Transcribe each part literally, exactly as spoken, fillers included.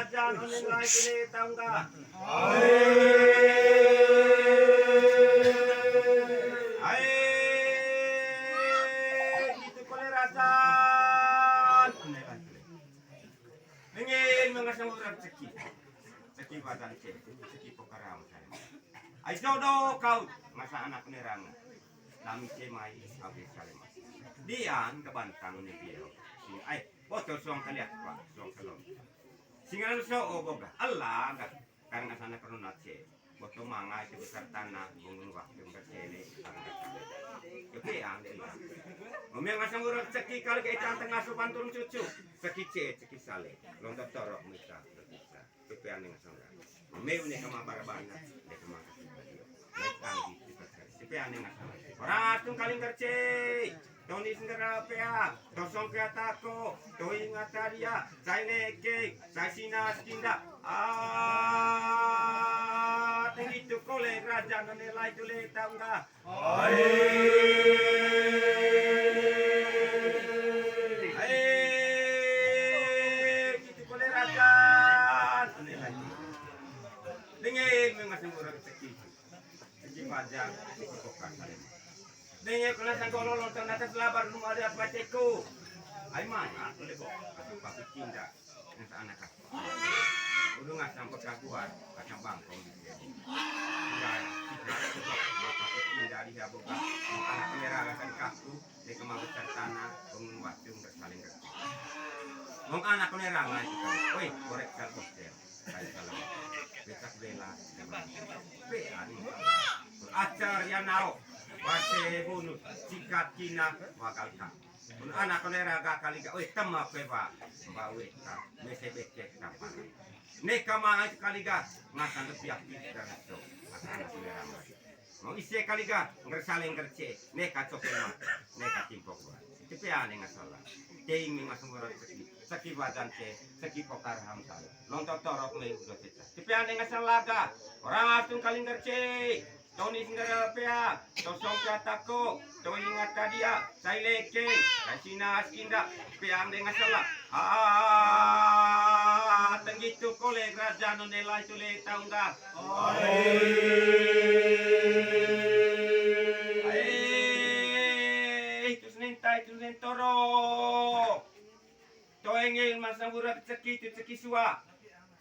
Rajan, one lai tule taungga. Ae, gitu kole rajan. One lai tule. Nengin mengasang urang ceki. Ceki badan ce, ceki pokaram saya. Ai jodoh kau, ngasa anak nerang. Nami ce mai, au de salema. Dian kebantang ne biau. Sing, ai, botol suang kaliat, Pak, suang kelon. Singan so, oh, boga. Allah, enggak. Karena sana perlu nace. Botol manga itu besar tanah, bungun waktu bercele, tangga. Oke, ya, ambil lah. Ngomel ngasang urang ceki kali ke ikan tengah sopan turun cucu. Ceki ce, ceki sale. Lontot torok mita, bisa. Cepe ane ngasang urang. Meu ne kama barabana, ne kama kasih. Ne tanggi, cepe ane ngasang urang. Orang atung kaling kerce. Toni senggara pea, tosong pea tako, toi ngataria, sai leke, sai sinas kinda. Ah, tinggi tu kole raja none lai tule taungga. Ae. Ae, gitu kole raja none lai. Dengin mengasang urang ceki. Ceki baja, ceki pokar salema. Dengin kole sanggolo lonton atas labar rumah ada apa ceko. Ai mana kole kok. Aku pakai cinta. Yang seanak aku. Udah nggak sampai kaguan, kacang bangkong di sini. Udah, kita coba bapak cinta di habuka. Anak merah akan kaku. Deka ma besar tanah, bangun watu, nggak saling ngerti. Wong anak ne rangai kita. Woi, korek kal hotel. Kai salam. Becak bela. Pe ani. Acar ya nao. Wase bunut, sikat kina, wagal ka. Wong anak ne raga kaliga. Woi, tema pe ba. Bawe ka. Mese becek tampan. Neka ma kaliga. Ngasan lebih aktif dan so. Anak ne rangai. Mau ise kaliga, ngger saleng ngger ce, neka cope ma, neka timpok gua. Cepe ane ngasala. Teing mi ngaseng urang seki, seki badan ce, seki pokar hamsal. Lonto torok me udah cecah. Cepe ane ngasang laga, orang atung kaling ngger ce. Toni senggara pea, tosong pea tako, toi ingat kadia, sai leke, sai sinas kinda, peang dengan salah. Ah, tenggitu kole raja none lai tule taungga. Ae, itu seninta, itu sentoro. Toengeng masa murah ceki, itu ceki sua.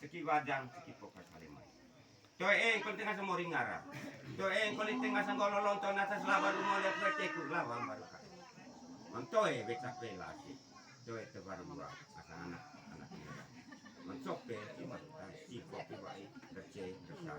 Ceki bajang, ceki pokas palemai. Toeng penting asa moring ngara. Toeng penting asa ngololonton atas lawan rumah lihat ceku lawan baru kan. Mantoe becak bela sih. Toe tebar gua, asa anak, anak muda. Mencope, cuma, si kopi baik, kerja, kerja.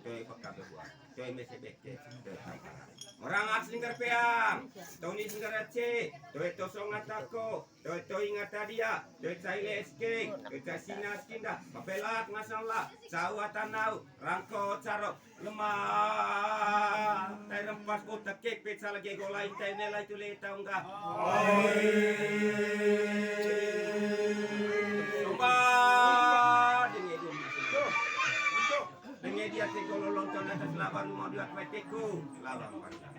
Toe peka gua, toe mese beke, toe tampara. Orang asli ngerpeang, Tony Singarace, toe tosong atako, toe toi ngatadia, toe cai leske, toe cai sinas kinda, papelak masalah, cau atanau, rangko carok, lemah, tai rempas botak kepet, salah gego lain, tai nelai tule taungga. Coba, denge dia masuk. Denge dia teko lolonton atas lawan mau dia kue teko. Lawan bangsa.